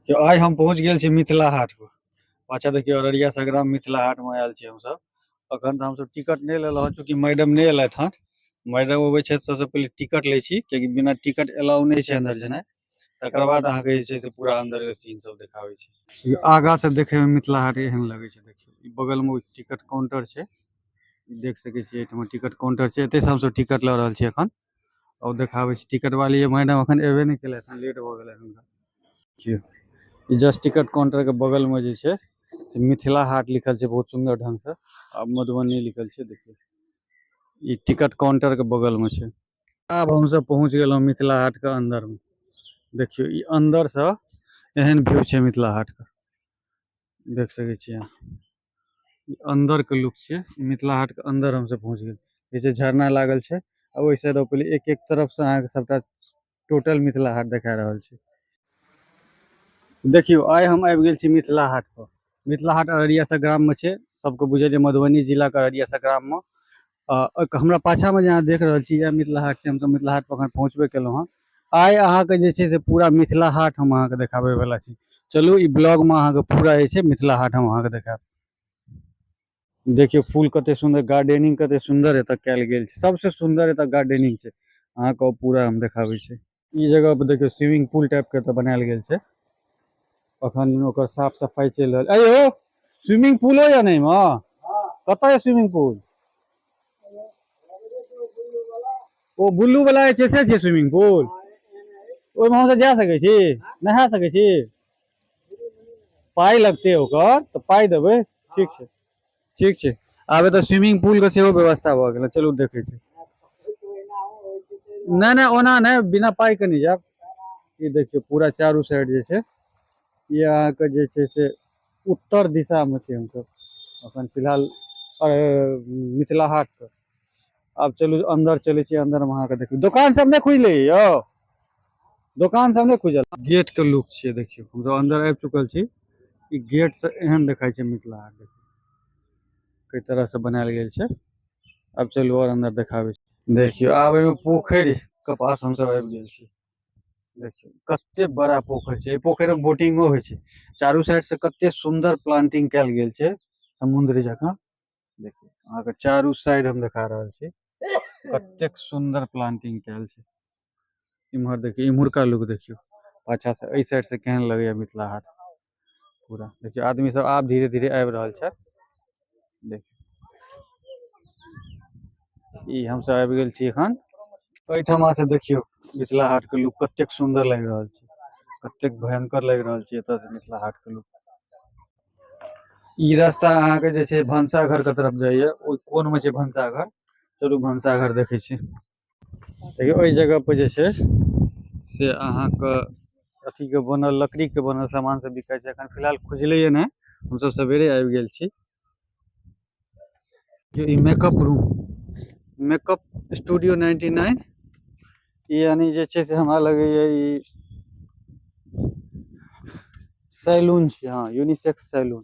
कि आइ हम पहुँच गेल छी मिथिला हाट पर। पाछा देखियौ, अररिया संग्राम मिथिला हाट में आयल छी हमसब। अखन तऽ हमसब टिकट नहि लेलहुँ हँ, चूँकि मैडम नहि एलथि हन। मैडम अबै छथि, सबसँ पहिले टिकट लै छी, कियाकि बिना टिकट अलाउ नहि छै अन्दर जेनाइ। तकर बाद अहाँके जे छै से पूरा अन्दर के सीन सब देखाबै छै। ई आगा से देखे में मिथिला हाट एहन लगे छै। देखियौ, ई बगल में टिकट काउंटर छै, ई देख सके छियै। एहिठमा टिकट काउंटर छै, एतै से हमसब टिकट लऽ रहल छी एखन। और देखाबै छी, टिकट वाली मैडम अखन एबे नहि केलथि हन, लेट भऽ गेलनि हुनका। देखियौ, ई जस्ट टिकट काउंटर के बगल में जे छै से मिथिला हाट लिखल छै बहुत सुंदर ढंग से, आ मधुबनी लिखल छै। देखियौ, ई टिकट काउंटर के बगल में छै। आब हमसब पहुंच गेलहुँ मिथिला हाट के अंदर में। देखियौ, ई अंदर से एहन व्यू छै मिथिला हाट के, देख सके छियै अहाँ। ई अंदर के लुक छै। मिथिला हाट के अंदर हमसब पहुंच गेल। जे छै झरना लागल छै, आ ओहि साइड पहिले एक एक तरफ से अहाँके सबटा टोटल मिथिला हाट देखा रहल छै। देखियौ, आइ हम आबि गेल छी मिथिला हाट पर। मिथिला हाट अररिया संग्राम में छै, सबके बुझल छै, मधुबनी जिला के अररिया संग्राम में। हमरा पाछा में जे अहाँ देख रहल छी, इएह मिथिला हाट छै। हमसब मिथिला हाट पर अखन पहुँचबे केलहुँ हँ। आइ अहाँके जे छै से पूरा मिथिला हाट हम अहाँके देखाबै वला छी। चलू, ई ब्लॉग में अहाँके पूरा जे छै मिथिला हाट हम अहाँके देखायब। देखियौ, फूल कते सुंदर, गार्डनिंग कते सुंदर एतऽ कयल गेल छै। सबसे सुंदर एतऽ गार्डनिंग छै। अहाँके ओ पूरा हम देखाबै छी। ई जगह पर देखियौ, स्विमिंग पूल टाइप के एतऽ बनायल गेल छै। अखन ओकर साफ सफाई चलि रहल। अयो, स्विमिंग पूलो या नहि मे? कतऽ यऽ स्विमिंग पूल? ओ बुल्लू वाला जे छै से छै स्विमिंग पूल। ओहिमे हमसब जा सकै छी, नहा सकै छी? पाइ लगतै ओकर, तऽ पाइ देबै। ठीक छै, ठीक छै। आब एतऽ स्विमिंग पूल के सेहो व्यवस्था भऽ गेलै। चलू देखै छी। नहि नहि, ओना नहि, बिना पाइ के नहि जायब। ई देखियौ, पूरा चारू साइड जे छै, ई अहाँके जे छै से उत्तर दिशा मे छी हमसब अखन फिलहाल मिथिला हाट के। आब चलू, अंदर चलै छी। अंदर मे अहाँके देखियौ, दोकान सब नहि खुजलै यौ? दोकान सब नहि खुजल। गेट के लुक छियै। देखियौ, हमसब अंदर आबि चुकल छी। ई गेट से एहन देखाइ छै मिथिला हाट। देखियौ, कई तरह से बनायल गेल छै। आब चलू, और अंदर देखाबै छी। देखियौ, आब एहिमे पोखरि के पास हमसब आबि गेल छी। देखियौ, कते बड़ा पोखरि छै। एहि पोखरि मे बोटिंगो होइ छै। चारू साइड से कते सुंदर प्लांटिंग कयल गेल छै, समुद्र जकाँ। देखियौ, अहाँके चारू साइड हम देखा रहल छी, कतेक सुंदर प्लांटिंग कयल छै। इम्हर देखियौ, इम्हुरका लुक देखियौ। पाछा से एहि साइड से केहन लगैया मिथिला हाट पूरा। देखियौ, आदमी सब आब धीरे धीरे आबि रहल छै। देखियौ, ई हमसब आबि गेल छी एखन एहिठमा से। देखियौ, मिथिला हाट के लुक कतेक सुंदर लागि रहल छै, कतेक भयंकर लागि रहल छै एतऽ से मिथिला हाट के लुक। ई रास्ता अहाँके जे छै भनसाघर के तरफ जाइया। ओहि कोन मे छै भनसाघर। चलू, भनसाघर देखै छी। देखियौ, ओहि जगह पर जे छै से अहाँके अथी के बनल, लकड़ी के बनल सामान सब बिकाइ छै। एखन फिलहाल खुजलैए नहि, हमसब सवेरे आबि गेल छी। ई मेकअप रूम, मेकअप स्टूडियो 99। ई यानी जे छै से हमरा लगैया ई सैलून छै। हँ, यूनिसेक्स सैलून।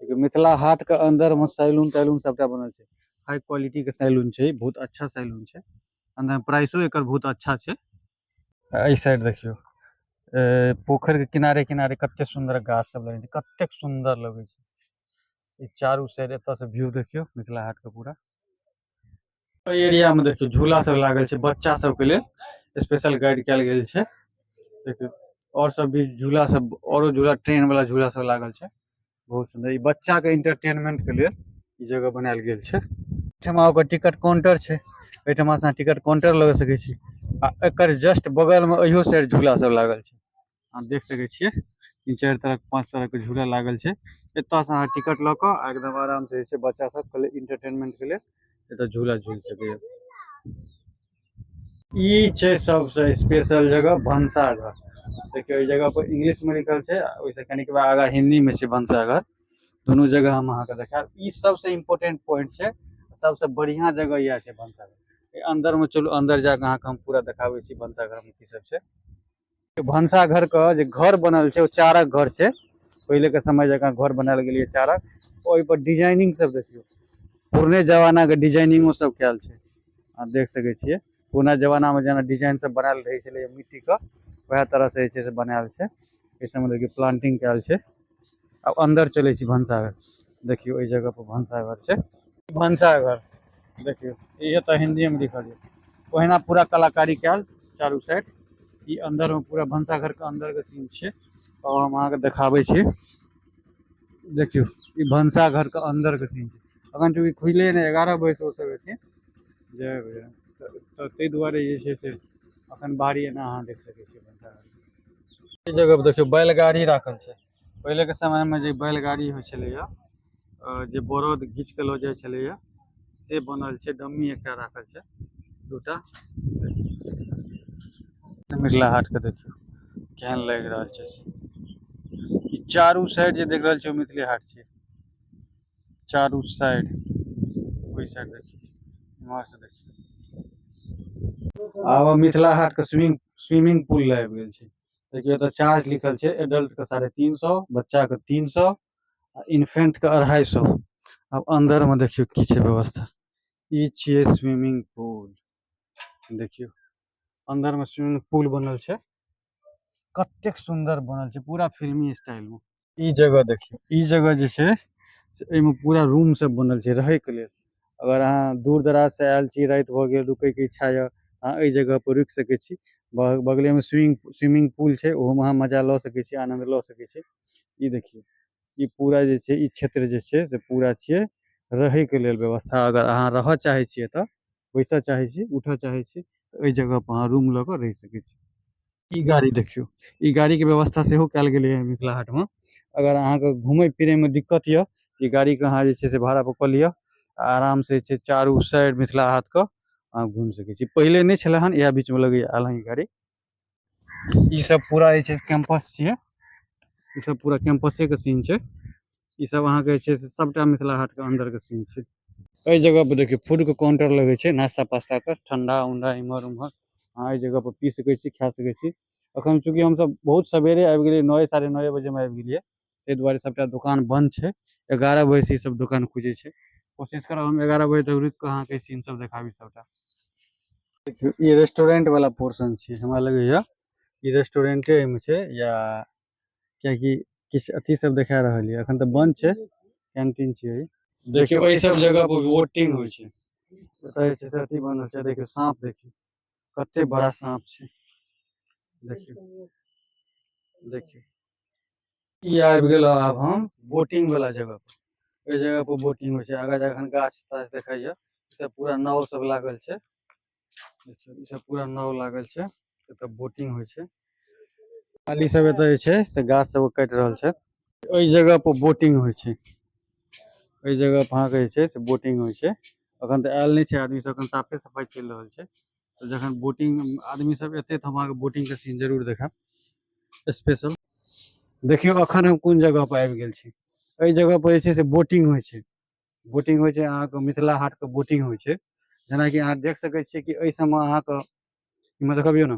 मिथिला हाट के अंदर में सैलून तैलून सबटा बनल छै। हाई क्वालिटी के सैलून छै, बहुत अच्छा सैलून छै। अंदर में प्राइसो एकर बहुत अच्छा छै। एहि साइड देखियौ, पोखरि के किनारे किनारे कते सुंदर गाछ सब लगल छै, कतेक सुंदर लगै छै। ई चारू साइड एतऽ से व्यू देखियौ मिथिला हाट के पूरा। एहि एरिया में देखियौ, झूला सब लागल छै। बच्चा सबके लेल स्पेशल गाइड कयल गेल छै। देखियौ, और सब भी झूला सब, औरो झूला, ट्रेन वाला झूला सब लागल छै। बहुत सुंदर ई बच्चा के एंटरटेनमेंट के लेल ई जगह बनायल गेल छै। एहिठमा ओकर टिकट काउंटर छै। एहिठमा से अहाँ टिकट काउंटर लगा सकै छी, आ एकर जस्ट बगल में एहियो साइड झूला सब लागल छै। अहाँ देख सकै छियै, तीन चारि तरह, पांच तरह के झूला लागल छै। एतऽ से अहाँ टिकट लऽ कऽ आ एकदम आराम से जे छै बच्चा सब के लेल, इंटरटेनमेंट के लेल एतऽ झूला झूल सकैया। ई छै सबसे स्पेशल जगह, भनसाघर। देखियौ, एहि जगह पर इंग्लिश में लिखल छै, आ ओहिसँ कनिक आगा हिंदी में छै भनसाघर। दुनू जगह हम अहाँके देखायब। ई सबसे इम्पोर्टेंट पॉइंट छै, सबसे बढ़िया जगह इएह छै, भनसाघर। अंदर में चलू, अंदर जाके अहाँके हम पूरा देखाबै छी भनसाघर में की सब छै। भनसाघर के जे घर बनल छै, ओ चारक घर छै। पहिले के समय जकाँ घर बनायल गेल चारक। ओहि पर डिजाइनिंग सब देखियौ, पुरने जमाना के डिजाइनिंगो सब कयल छै। अहाँ देख सकै छियै, पुरना जमाना में जेना डिजाइन सब बनायल रहै छलै मिट्टी के, वएह तरह से जे छै से बनायल छै। एहि सबमे देखियौ प्लांटिंग कयल छै। आब अन्दर चलै छी भनसाघर। देखियौ एहि जगह पर भनसाघर छै। भनसाघर देखियौ, ई एतऽ हिन्दीए मे लिखल छै। ओहिना पूरा कलाकारी कयल चारू साइड। ई अंदर में पूरा भनसाघर के अंदर के सीन छै और हम अहाँके देखाबै छी। देखियौ ई भनसाघर के अंदर के सीन छै। अखन चूँकि खुजले नहि, 11 बजे से ओ सब एथिन जय भैया, तऽ ताहि दुआरे जे छै से अखन बाहरी एना अहाँ देख सकै छियै भनसाघर। एहि जगह पर देखियौ बैलगाड़ी राखल छै। पहिले के समय में जे बैलगाड़ी होइ छलैया, जे बरद घीच के लऽ जाइ छलैया, से बनल छै। डम्मी एकटा राखल छै, दूटा। मिथिला हाट के देखियौ केहन लागि रहल छै से। ई चारू साइड जे देख रहल छियै ओ मिथिले हाट छै। चारू साइड, ओहि साइड देखियौ, इम्हर से देखियौ। आब मिथिला हाट के स्विमिंग पुल लग आबि गेल छै। देखियौ एतऽ चार्ज लिखल छै, एडल्ट के 350, बच्चा के 300 आ इन्फेंट के 250। आब अंदर में देखियौ की छै व्यवस्था। ई छियै स्विमिंग पुल। देखियौ अंदर में स्विमिंग पुल बनल छै, कतेक सुंदर बनल छै, पूरा फिल्मी स्टाइल में। ई जगह देखियौ, ई जगह जे छै से एहिमे पूरा रूम सब बनल छै रहै के लेल। अगर अहाँ दूर दराज से आयल छी, राति भऽ गेल, रुकै के इच्छा यऽ, अहाँ एहि जगह पर रुकि सकै छी। बगले में स्विमिंग पुल छै, ओहो में अहाँ मजा लऽ सकै छी, आनंद लऽ सकै छी। ई देखियौ, ई पूरा जे छै, ई क्षेत्र जे छै से पूरा छियै रहै के लेल व्यवस्था। अगर अहाँ रहऽ चाहै छियै तऽ बैसऽ चाहै छी, उठऽ चाहै छी, तऽ एहि जगह पर अहाँ रूम लऽ कऽ रहि सकै छी। ई गाड़ी देखियौ, ई गाड़ी के व्यवस्था सेहो कयल गेलै हँ मिथिला हाट में। अगर अहाँके घुमै फिरै में दिक्कत यऽ, ई गाड़ी के अहाँ जे छै से भाड़ा पर कऽ लिअ, आराम से जे छै चारू साइड मिथिला हाट के अहाँ घुमि सकै छी। पहिले नहि छलै हन, इएह बीच में लगैया आयल हन ई गाड़ी। ई सब पूरा जे छै कैंपस छियै, ई सब पूरा कैंपसे के सीन छै। ई सब अहाँके जे छै से सबटा मिथिला हाट के अंदर के सीन छै। एहि जगह पर देखियौ फूड के काउंटर लगै छै, नाश्ता पास्ता के, ठंडा उंडा इम्हर उम्हर अहाँ एहि जगह पर पी सकै छी, खा सकै छी। अखन चूँकि हमसब बहुत सवेरे आबि गेलियै, 9 9:30 बजे मे आबि गेलियै, ताहि दुआरे सबटा दुकान बंद छै। 11 बजे से ई सब दुकान खुजै छै। कोशिश करब हम 11 बजे तक रुकि कऽ अहाँके सीन सब देखाबी सबटा। देखियौ ई रेस्टोरेंट वाला पोर्शन छै, हमरा लगैया ई रेस्टोरेंटे एहिमे छै, या कियाकि किछु अथी सब देखा रहल यऽ। अखन तऽ बंद छै, कैंटीन छै ई। देखियौ एहि सब जगह पर वोटिंग होइ छै। एतऽ जे छै से अथी बनल छै। देखियौ साँप, देखियौ कते बड़ा साँप छै। देखियौ, देखियौ ई आबि गेल। आब हम बोटिंग वाला जगह पर, एहि जगह पर बोटिंग होइ छै। आगा जखन गाछ ताछ देखैया, ई सब पूरा नाव सब लागल छै। देखियौ ई सब पूरा नाव लागल छै, एतऽ बोटिंग होइ छै। माली सब एतऽ जे छै से गाछ सब काटि रहल छै। एहि जगह पर बोटिंग होइ छै, एहि जगह पर अहाँके जे छै से बोटिंग होइ छै। अखन तऽ आयल नहि छै आदमी सब, अखन साफे सफाइ चलि रहल छै। तऽ जखन बोटिंग आदमी सब एतै तऽ हम अहाँके बोटिंग के सीन जरूर देखायब स्पेशल। देखियौ अखन हम कोन जगह पर आबि गेल छी। एहि जगह पर जे छै से बोटिंग होइ छै। बोटिंग होइ छै अहाँके मिथिला हाट के बोटिंग होइ छै। जेनाकि अहाँ देख सकै छियै कि एहि सबमे अहाँके इम्हर देखबियौ ने,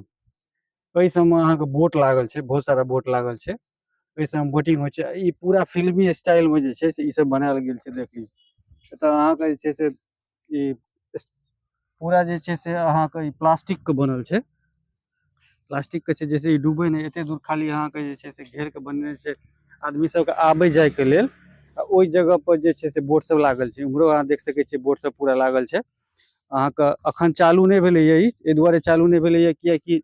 एहि सबमे अहाँके बोट लागल छै, बहुत सारा बोट लागल छै। एहि सबमे बोटिंग होइ छै। ई पूरा फिल्मी स्टाइल मे जे छै से ई सब बनायल गेल छै। देखियौ एतऽ अहाँके जे छै से ई पूरा जे छै से अहाँके ई प्लास्टिक के बनल छै। प्लास्टिक के छै जैसे ई डूबै नहि, एते दूर खाली अहाँके जे छै से घेर के बनेने छै आदमी सबके आबै जाय के लेल। आ ओहि जगह पर जे छै से बोट सब लागल छै। उम्हरो अहाँ देख सकै छियै बोट सब पूरा लागल छै। अहाँके अखन चालू नहि भेलैया ई, एहि दुआरे चालू नहि भेलैया कियाकि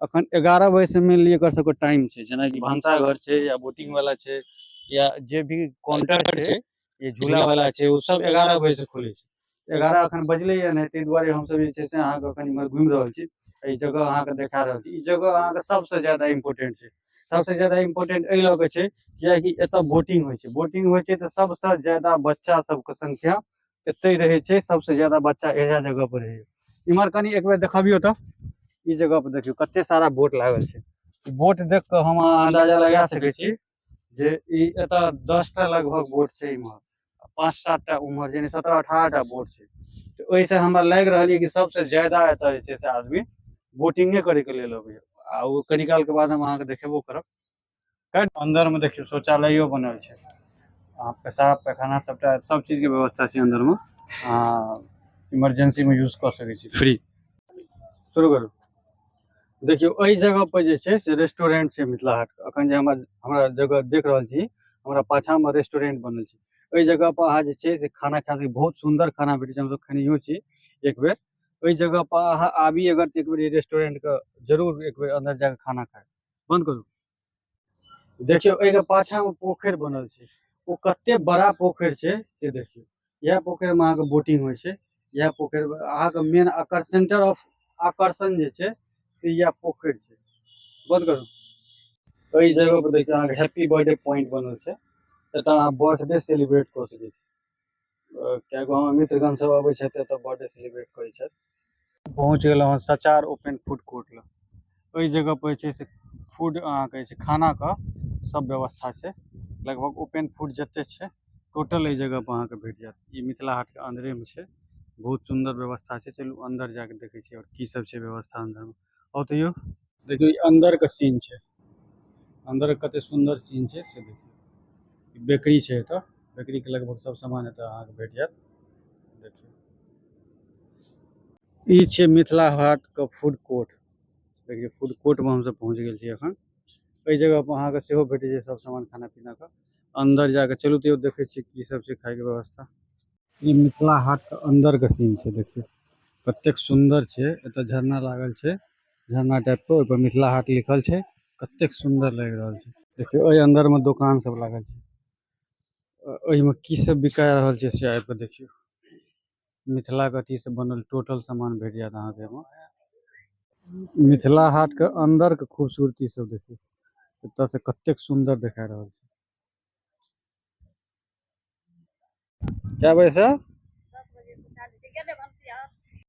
अखन 11 बजे से मेनली एकर सबके टाइम छै। जेनाकि भनसाघर छै या बोटिंग वाला छै या जे भी काउंटर छै, ये झूला वाला छै, ओ सब 11 बजे से खुलै छै। 11 अखन बजलैया नहि, ताहि दुआरे हमसब जे छै से अहाँके अखन इम्हर घुमि रहल छी। एहि जगह अहाँके देखा रहल छी। ई जगह अहाँके सबसे ज्यादा इम्पोर्टेंट छै। सबसे ज्यादा इम्पोर्टेंट एहि लऽ के छै कियाकि एतऽ बोटिंग होइ छै। बोटिंग होइ छै तऽ सबसे ज्यादा बच्चा सबके संख्या एतै रहै छै। सबसे ज्यादा बच्चा इएह जगह पर रहै छै। इम्हर कनि एक बेर देखबियौ तऽ ई जगह पर देखियौ कते सारा बोट लागल छै। बोट देख कऽ हम अहाँ अंदाजा लगा सकै छी जे ई एतऽ 10टा लगभग बोट छै, इम्हर 5-7 टा उम्हर, यानी 17-18 टा बोट छै। तऽ ओहिसँ हमरा लागि रहल यऽ कि सबसे ज्यादा एतऽ जे छै से आदमी बोटिंगे करे के लेल अबैया। आ ओ कनी काल के बाद हम अहाँके देखेबो करब। अंदर में देखियौ शौचालयो बनल छै, अहाँ पेशाब पैखाना सबटा सब चीज के व्यवस्था छै अंदर में। अहाँ इमरजेंसी में यूज कऽ सकै छी फ्री। शुरू करू। देखियौ, एहि जगह पर जे छै से रेस्टोरेंट छै मिथिला हाट। अखन जे हमरा हमरा जगह देख रहल छी, हमरा पाछा में रेस्टोरेंट बनल छै। एहि जगह पर अहाँ जे छै से खाना खा सकै, बहुत सुंदर खाना भेटै छै। हमसब खेनहियो छी एक बेर। एहि जगह पर अहाँ आबी अगर तऽ एक बेर ई रेस्टोरेंट के जरूर एक बेर अंदर जाके खाना खाय। बंद करू। देखियौ, एहि के पाछा में पोखरि बनल छै। ओ कते बड़ा पोखरि छै से देखियौ। इएह पोखरि में अहाँके बोटिंग होइ छै। इएह पोखरि में अहाँके मेन आकर्षण, सेंटर ऑफ आकर्षण जे छै से इएह पोखरि छै। बंद करू। एहि जगह पर देखियौ, अहाँके हैप्पी बर्थडे पॉइंट बनल छै। एतऽ अहाँ बर्थडे सेलिब्रेट कऽ सकै छी। कए गो हमर मित्रगण सब अबै छथि, एतऽ बर्थडे सेलिब्रेट करै छथि। पहुँच गेलहुँ हँ सचार ओपन फूड कोर्ट लग। एहि जगह पर जे छै से फूड अहाँके जे छै खाना के सब व्यवस्था छै। लगभग ओपन फूड जते छै टोटल एहि जगह पर अहाँके भेट जायत। ई मिथिला हाट के अंदरे में छै। बहुत सुंदर व्यवस्था छै। चलू, अंदर जाके देखै छियै और की सब छै व्यवस्था अंदर में। आउ तऽ यौ, देखियौ, ई अंदर के सीन छै। अंदर के कते सुंदर सीन छै से देखियौ। ई बेकरी छै। एतऽ बेकरी के लगभग सब सामान एतऽ अहाँके भेट जायत। देखियौ, ई छै मिथिला हाट के फूड कोर्ट। देखियौ, फूड कोर्ट में हमसब पहुँच गेल छी अखन। एहि जगह पर अहाँके सेहो भेटै छै सब सामान खाना पीना के। अंदर जाके चलू तऽ देखै छियै की सब छै खाय के व्यवस्था। ई मिथिला हाट के अंदर के सीन छै। देखियौ, कतेक सुंदर छै। एतऽ झरना लागल छै, झरना टाइप के, ओहि पर मिथिला हाट लिखल छै। कतेक सुंदर लागि रहल छै। देखियौ, एहि अंदर में दोकान सब लागल छै। एहिमे की सब बिका रहल छै से आबि कऽ देखियौ। मिथिला के अथी से बनल टोटल सामान भेट जायत अहाँके एहिमे। मिथिला हाट के अंदर के खूबसूरती सब देखियौ, एतऽ से कतेक सुंदर देखा रहल छै। क्या बजे से?